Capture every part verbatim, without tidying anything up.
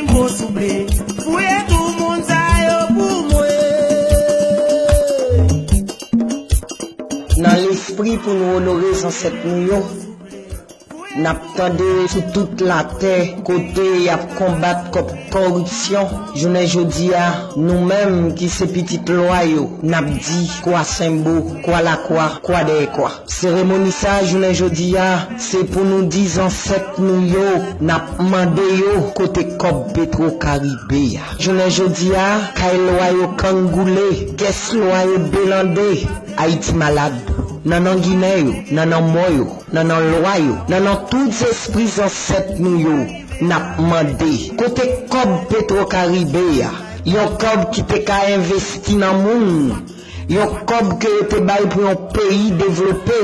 Mo souple, fouye tout moun sa yo pou mwen. Nan lespri pou nou onore zansèt nou yo, n ap tande sou tout latè kote y ap konbat kòp kòripsyon. Jounen jodi a, nou menm ki se pitit lwa yo, n ap di kwa Senbo, kwa Lakwa, kwa dèyè kwa. Seremoni sa a, jounen jodi a, se pou nou di zansèt nou yo, n ap mande yo kote kòb Petwo Karibe a. Jounen jodi a, kay lwa yo kangoule, kès lwa yo belande, Ayiti malad. Nan non Ginen yo, nan non Mò yo, nan non lwa yo, nan non tout zespri zansèt nou yo, n ap mande kote kòb Petwo Karibe a, yon kòb ki te ka envesti nan moun, yon kòb ke yo te bay pou yon peyi devlope.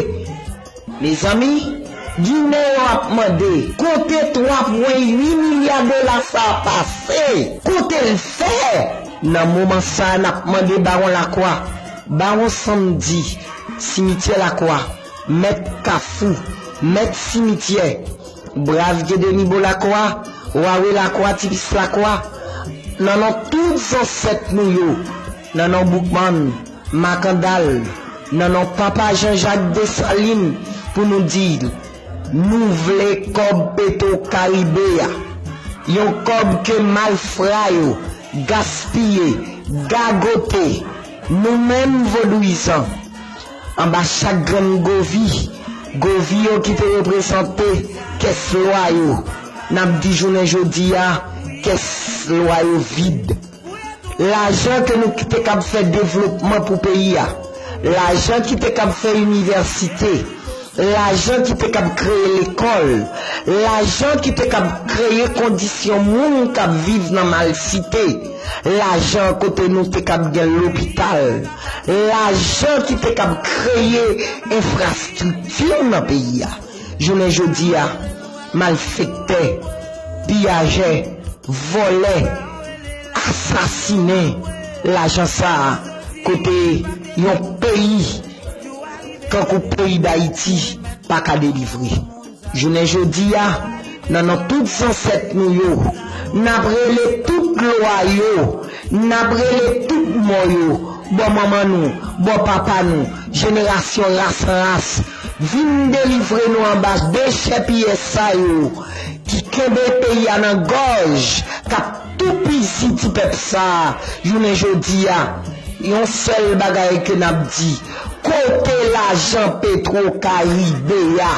Mezanmi, Ginen yo ap mande kote twa pwen uit milya dola sa a pase, kote l fè. Nan moman sa a, n ap mande Bawon Lakwa, Bawon Sanmdi, Simityè Lakwa, Mèt Kafou, Mèt Simityè, Brav Gedenibo Lakwa, Wawe Lakwa, Tipis Lakwa, nan non tout zansèt nou yo, nan non Boukmann, Makandal, nan non Papa Janjak Desalin, pou nou di, nou vle kòb Petwo Karibe a, yon kòb ke malfra yo gaspiye, gagote, nou menm vodouyizan, anba chak grenn govi, govi yo ki te reprezante kès lwa yo, n ap di jounen jodi a, kès lwa yo vid. Lajan ke nou te kab fè devlopman pou peyi a, lajan ki te kab fè inivèsite, lajan ki te kab kreye lekòl, lajan ki te kab kreye kondisyon moun k ap viv nan malsite, lajan kote nou te kab gen lopital, lajan ki te kab kreye enfrastrikti nan peyi a. Jounen jodi a, malfektè, piyajè, vòlè, asasinen lajan sa a, kote yon peyi kankou peyi Dayiti pa ka delivre. Jounen jodi a, nan non tout zansèt nou yo, n ap rele tout lwa yo, n ap rele tout mò yo, bò manman nou, bò papa nou, jenerasyon ras an ras, vin delivre nou anba dechèpiyè sa yo ki kenbe peyi a nan gòj, k ap toupizi ti pèp sa a. Jounen jodi a, yon sèl bagay ke n ap di, kote lajan Petwo Karibe a?